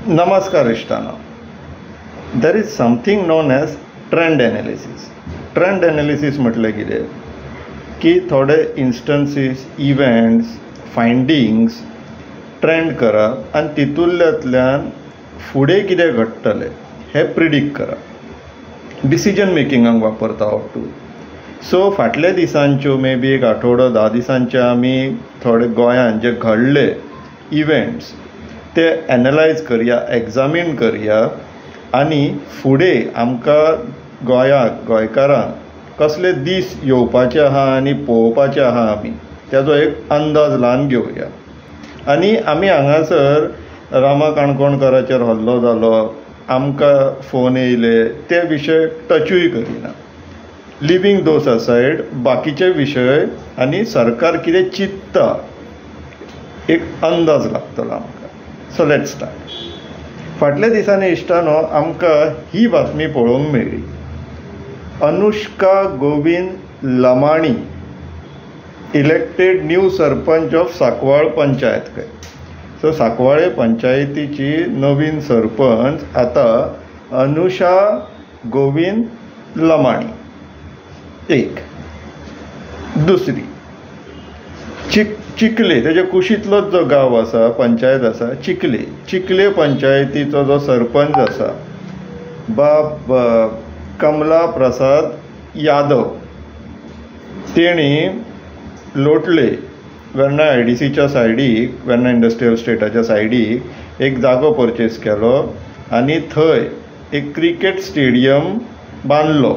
नमस्कार इश्टानो. There is something known as trend analysis. Trend analysis म्हटलें कितें की थोडे इन्स्टन्सीस, इव्हेंट्स, फायंडींग्स ट्रेंड करप आनी तितूंतल्यान फुडें कितें घडटलें हें प्रिडीक्ट करप. डिसिजन मेकिंगाक वापरता हो टूल. सो फाटल्या दिसांच्यो मे बी एक आठवडो 10 दिसांचे आमी थोडे गोंयांत जे घडले इव्हेंट्स ते एनलायज करया, एग्जामीन करया आनी फुडें आमकां गोंयाक, गोंयकारांक कसले दीस येवपाचे आहा आनी पळोवपाचे आहा आमी तेजो एक अंदाज ल्हान घेवया. आनी आमी हांगासर रामा काणकोणकाराचेर हल्लो जालो, आमकां फोन येयले, ते विशय टचूय करिना. लिवींग those aside बाकीचे विशय आनी सरकार कितें चिंत्ता एक अंदाज लागतलो आमकां. So let's start. फाटल्या दिसांनी इश्टानो आमकां ही बातमी पळोवंक मेळ्ळी. Anushka Govind Lamani elected new sarpanch of Sancoale panchayat. खंय सो सांकवाळे पंचायतीची नवीन सरपंच आतां अनुषा गोविंद लमाणी. एक दुसरी चिखले, तेच्या कुशींतलोच जो गांव आसा, पंचायत आसा चिखले, चिखले पंचायतीचो जो सरपंच आसा बाब कमला प्रसाद यादव, तेणी लोटले वेर्णा आयडीसीच्या सायडीक, वेर्णा इंडस्ट्रियल स्टेटाच्या सायडीक एक जागो परचेस केलो आनी थंय एक क्रिकेट स्टेडियम बांदलो.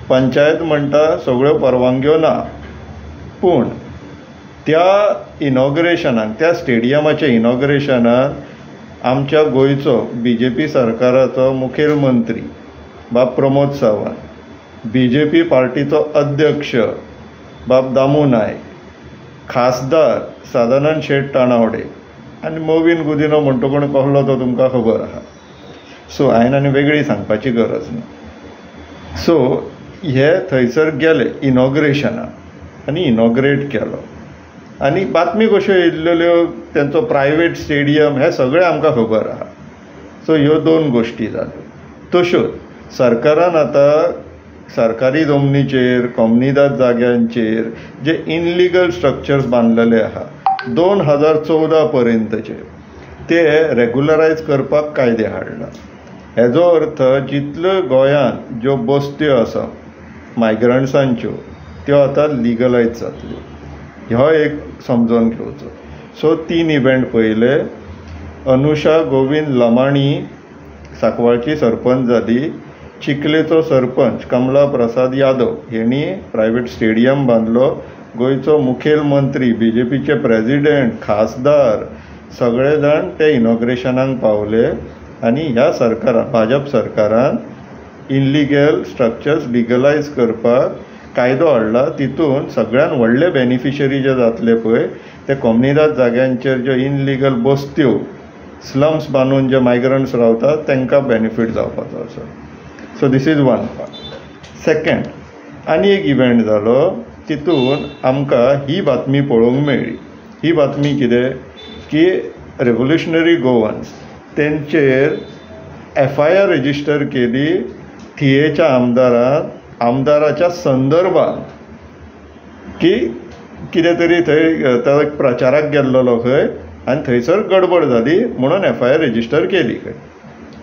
पंचायत म्हणटा सगळ्यो परवानग्यो ना, पूण त्या इनॉग्रेशनाक, त्या स्टेडियमाच्या इनॉग्रेशनाक आमच्या गोंयचो बी जे पी सरकाराचो मुखेल मंत्री बाब Pramod Sawant, B J P पार्टीचो अध्यक्ष बाब दामू नायक, खासदार सदानंद शेट तानावडे आनी मोविन गुदिनो म्हणटा कोण कहलो तो तुमकां खबर आहा. सो हांवें आनी वेगळी सांगपाची गरज ना. सो हे थंयसर गेले इनॉग्रेशनाक आनी इनॉग्रेट केलो आनी बातमी कश्यो येयल्ल्यो, तेंचो प्रायवेट स्टेडियम हें सगळें आमकां खबर आहा. सो ह्यो दोन गोश्टी जाल्यो. तश्योच सरकारान आतां सरकारी जमनीचेर, कोमुनिदाद जाग्यांचेर जे इनलिगल स्ट्रक्चर्स बांदलेले आहा 2014 पर्यंतचे ते रेगुलरायज करपाक कायदे हाडला. हेजो अर्थ जितल्यो गोंयांत ज्यो बस्त्यो आसा मायग्रंट्सांच्यो त्यो आतां लिगलायज जातल्यो, हो एक समजून घेवचो. सो 3 इव्हेंट पळयले. अनुषा गोविंद लमाणी सांकवाळची सरपंच जाली, चिखलेचो सरपंच कमला प्रसाद यादव हेणी प्रायवेट स्टेडियम बांदलो, गोंयचो मुखेल मंत्री, बी जे पीचे प्रेजिडेंट, खासदार सगळे जाण ते इनॉग्रेशनाक पावले आनी ह्या सरकारान, भाजप सरकारान इनलिगल स्ट्रक्चर्स लिगलायज करपाक कायदो हाडला. तितून सगळ्यान व्हडले बेनिफिशरी जे जातले पळय ते कोमुनिदाद जाग्यांचेर ज्यो इनलिगल बस्त्यो, स्लम्स बांदून जे मायग्रंट्स रावतात तांकां बेनिफीट जावपाचो आसा. So this is one part. Second आनी एक इव्हेंट जालो, तितून आमकां ही बातमी पळोवंक मेळ्ळी. ही बातमी कितें की रेव्होल्युशनरी गोवन्स तेंचेर एफ I R register केली थियेच्या आमदारान, आमदाराच्या संदर्भात की कितें तरी थंय तो एक प्रचाराक गेल्लो खंय आनी थंयसर गडबड जाली म्हणून एफ I R register केली खंय.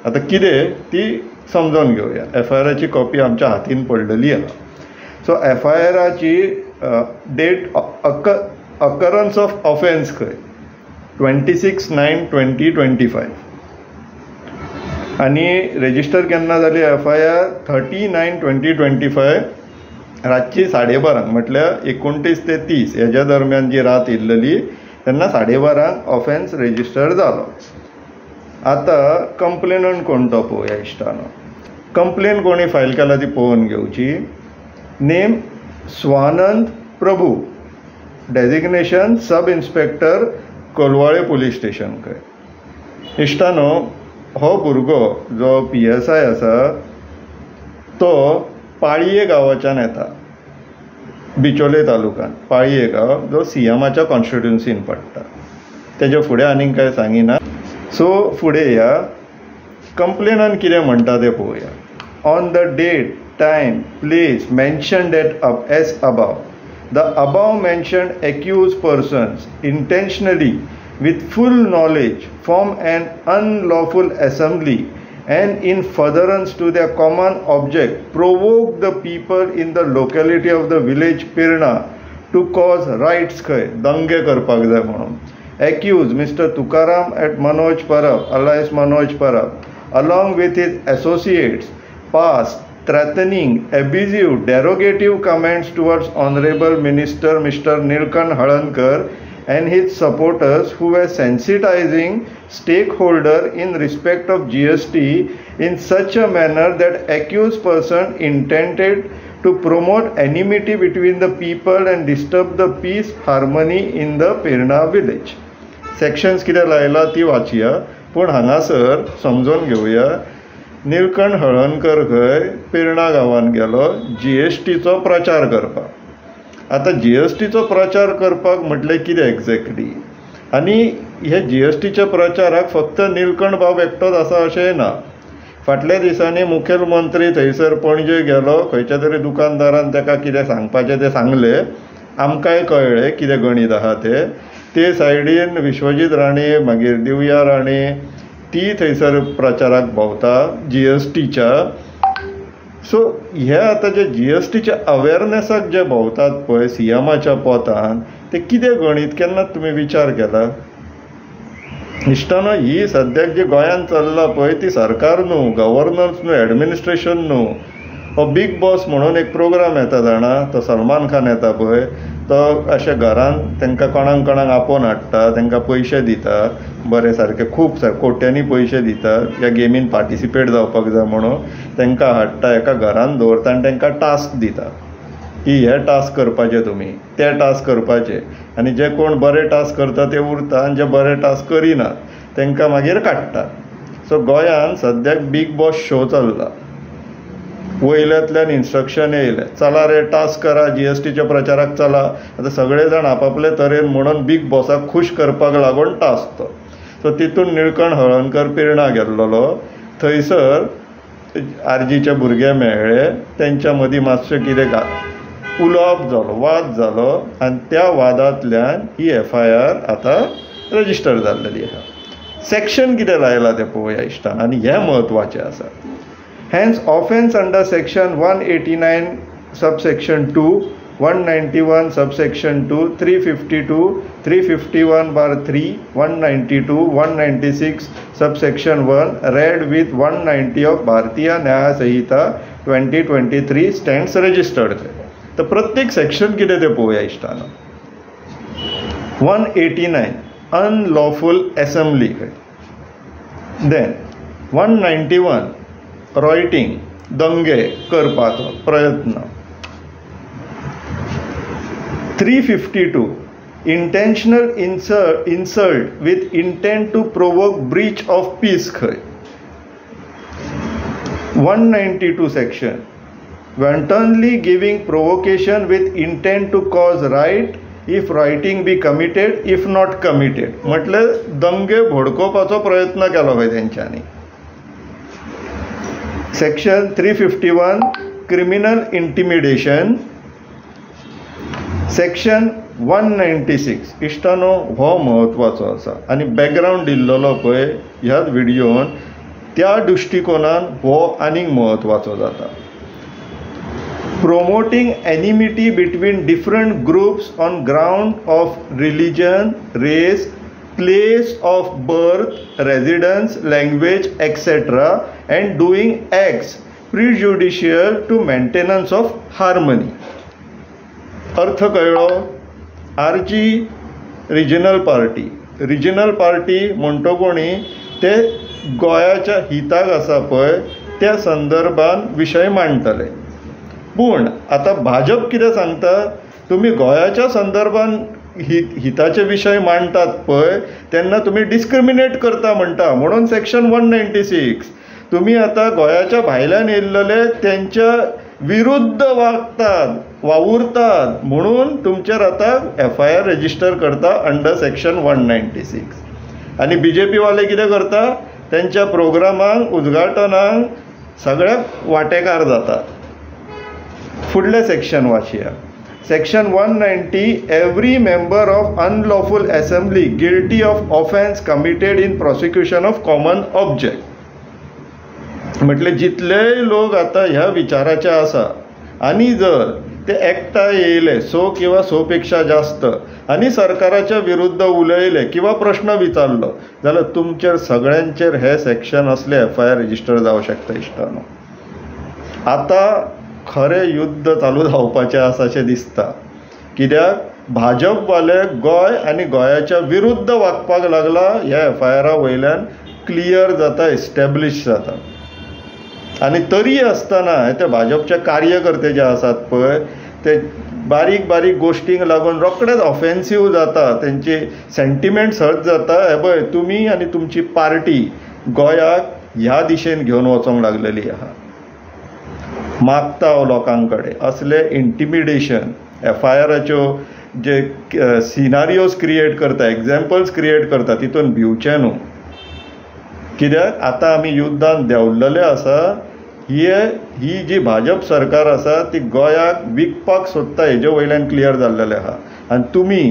आतां कितें ती समजून घेवया. एफ I आराची कॉपी आमच्या हातीन पडलेली आहा. So F I आराची date occurrence of offence खंय 26/9/2025 आनी रेजिस्टर केन्ना जाली एफ I R 30/9/2025 रातची 12:30, म्हटल्यार 29 ते 30 हेज्या दरम्यान जी रात येयल्ली तेन्ना 12:30 ऑफेन्स रेजिस्टर जालो. आतां कंप्लेनंट कोण तो पळोवया इश्टानो. कंप्लेन कोणी फायल केला ती पळोवन घेवची. Name Swanand Prabhu, designation sub inspector, Colvale police station खंय. इश्टानो हो भुरगो जो पी एस I आसा तो पाळये गांवाच्यान येता, बिचोले तालुक्यान पाळये गांव जो सी एमाच्या कॉन्स्टिट्युन्सीन पडटा. तेज्या फुडें आनीक कांय सांगिना. सो फुडें या कंप्लेनान कितें म्हणटा तें पळोवया. On the date, time, place mentioned at as above, the above mentioned accused persons intentionally with full knowledge form an unlawful assembly and in furtherance to their common object provoke the people in the locality of the village Pirna to cause riots खंय दंगे करपाक जाय म्हणून. Accused Mr. Tukaram at Manoj Parab alias Manoj Parab along with his associates passed threatening, abusive, derogative comments towards Honorable Minister Mr. Nilkanth Halarnkar and his supporters who were sensitizing stakeholder in respect of GST in such a manner that accused person intended to promote enmity between the people and disturb the peace harmony in the Pirna village. Sections कितें लायला ती वाचया, पूण हांगासर समजून घेवया. निलकंठ हळर्णकर खंय पिर्णा गांवांत गेलो जीएसटीचो प्रचार करपाक. आतां जीएसटीचो प्रचार करपाक म्हटलें कितें एग्जॅक्टली, आनी हे जीएसटीच्या प्रचाराक फक्त निलकंठ बाब एकटोच आसा अशेंय ना. फाटल्या दिसांनी मुखेलमंत्री थंयसर पणजे गेलो, खंयच्या तरी दुकानदारान ताका कितें सांगपाचें तें सांगलें, आमकांय कळ्ळें कितें गणीत आसा तें. ते सायडीन विश्वजीत राणे, मागीर दिव्या राणे, ती थंयसर प्रचाराक भोंवता जीएसटीच्या. सो हे आतां जे जीएसटीच्या अवेरनेसाक जे भोंवतात पळय सीएमाच्या पोतान, ते कितें गणीत केन्ना तुमी विचार केला? इश्टानो, ही सद्याक जी गोंयांत चल्ला पळय ती सरकार न्हू, गव्हर्नन्स न्हू, एडमिनिस्ट्रेशन न्हू. हो बीग बॉस म्हणून एक प्रोग्राम येता जाणा, तो सलमान खान येता पळय, तो अशें घरान तांकां कोणाक कोणाक आपोवन हाडटा, तांकां पयशे दिता, बरे सारके खूब कोट्यांनी पयशे दिता, ह्या गेमीन पार्टिसिपेट जावपाक जाय म्हणून तांकां हाडटा, एका घरान दवरता आनी तांकां टास्क दिता की हे टास्क करपाचे तुमी, ते टास्क करपाचे, आनी जे कोण बरे टास्क करता ते उरता आनी जे बरे टास्क करिनात तांकां मागीर काडटा. सो गोंयांत सद्याक बीग बॉस शो चल्ला. वयल्यांतल्यान इन्स्ट्रक्शन येयलें, चला रे टास्क करा, जीएसटीच्या प्रचाराक चला. आतां सगळे जाण आपापले तरेन म्हणून बीग बॉसाक खूश करपाक लागून टास्क तो. सो तितून निळकंठ हळर्णकर पिर्णा गेल्लोलो, थंयसर आरजीचे भुरगे मेळ्ळे, तेंच्या मदीं मातशें कितें उलोवप जालो, वाद जालो, आनी त्या वादांतल्यान ही एफआयआर आतां रजिस्टर जाल्लेली आसा. सेक्शन कितें लायलां तें पळोवया इश्टान, आनी हें म्हत्वाचें आसा. Hence, offence under section 189 subsection 2, 191 subsection 2, 352, 351/3, 192, 196 subsection 1 read with 190 of Bharatiya Nyaya Sanhita 2023 stands registered. तर प्रत्येक सेक्शन कितें तें पळोवया इश्टानो. 189 unlawful assembly, then 191 rioting, दंगे करपाचो प्रयत्न, 352 intentional insult with intent to provoke breach of peace खंय, 192 section wantonly giving provocation with intent to cause riot if rioting be committed if not committed, म्हटल्यार दंगे भडकोवपाचो प्रयत्न केलो खंय तेंच्यांनी. Section 351 criminal intimidation, section 196 इश्टानो हो म्हत्वाचो आसा आनी बॅकग्रावंड दिल्लोलो पळय ह्याच व्हिडियोन, त्या दृश्टिकोनान हो आनीक म्हत्वाचो जाता. Promoting enmity between different groups on ground of religion, race, place of birth, residence, language, etc. and doing acts prejudicial to maintenance of harmony. अर्थ कळ्ळो? RG regional party, regional party म्हणटो कोणी ते गोंयाच्या हिताक आसा पळय त्या संदर्भान विशय मांडटले. पूण आतां भाजप कितें सांगता, तुमी गोंयाच्या संदर्भान हिताचे विशय मांडटात पळय तेन्ना तुमी डिस्क्रिमिनेट करता म्हणटा, म्हणून सेक्शन 196 तुमी आतां गोंयाच्या भायल्यान येयल्ले तेंच्या विरुद्ध वागतात, वावुरतात, म्हणून तुमचेर आतां एफआयआर रजिस्टर करता अंडर सेक्शन 196. आनी बी जे पी वाले कितें करता, तेंच्या प्रोग्रामांक उद्घाटनांक सगळ्याक वांटेकार जातात. फुडलें section वाचया. Section 190, every member of unlawful assembly guilty of offence committed in prosecution of common object. म्हटल्यार जितलेय लोक आतां ह्या विचाराचे आसा आनी जर ते एकठांय येयले 6 किंवा 6 पेक्षा जास्त आनी सरकाराच्या विरुद्ध उलयले किंवा प्रश्न विचारलो जाल्यार तुमचेर सगळ्यांचेर हे सेक्शन असले एफ I R register जावं शकता. इश्टानो, आतां खरें युद्ध चालू जावपाचें आसा अशें दिसता. कित्याक भाजपवाले गोंय आनी गोंयाच्या विरुद्ध वागपाक लागला ह्या एफ I आरा वयल्यान क्लियर जाता, एस्टॅब्लीश जाता. आनी तरी आसतना ते भाजपचे कार्यकर्ते जे आसात पळय ते बारीक बारीक गोश्टींक लागून रोखडेच ऑफेन्सीव जाता, तेंची सेंटिमेंट्स हर्ट जाता. हे पळय, तुमी आनी तुमची पार्टी गोंयाक ह्या दिशेन घेवन वचोंक लागलेली आहा. मागता हांव लोकां कडेन असले इंटिमिडेशन, एफ I आराच्यो जे सिनारियोज क्रिएट करता, एग्जाम्पल्स क्रिएट करता, तितून भिवचें न्हू. कित्याक आतां आमी युद्धान देंवलेले आसा. ही जी भाजप सरकार आसा ती गोंयाक विकपाक सोदता हेजे वयल्यान क्लियर जाल्लेलें आहा. आनी तुमी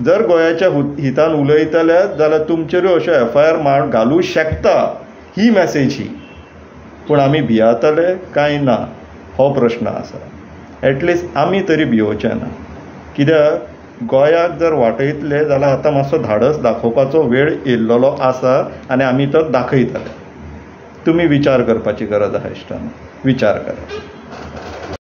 जर गोंयाच्या हितान उलयतले जाल्यार तुमचेरूय अश्यो एफ I R घालूं शकता, ही मॅसेज ही. पूण आमी भियेतले काय ना हो प्रश्न आसा. एटलिस्ट आमी तरी भियोवचे ना. कित्याक गोंयाक जर वाटयतले जाल्यार आतां मातसो धाडस दाखोवपाचो वेळ येयल्लो आसा आनी आमी तो दाखयतले. तुमी विचार करपाची गरज आसा इश्टांनो, विचार करा.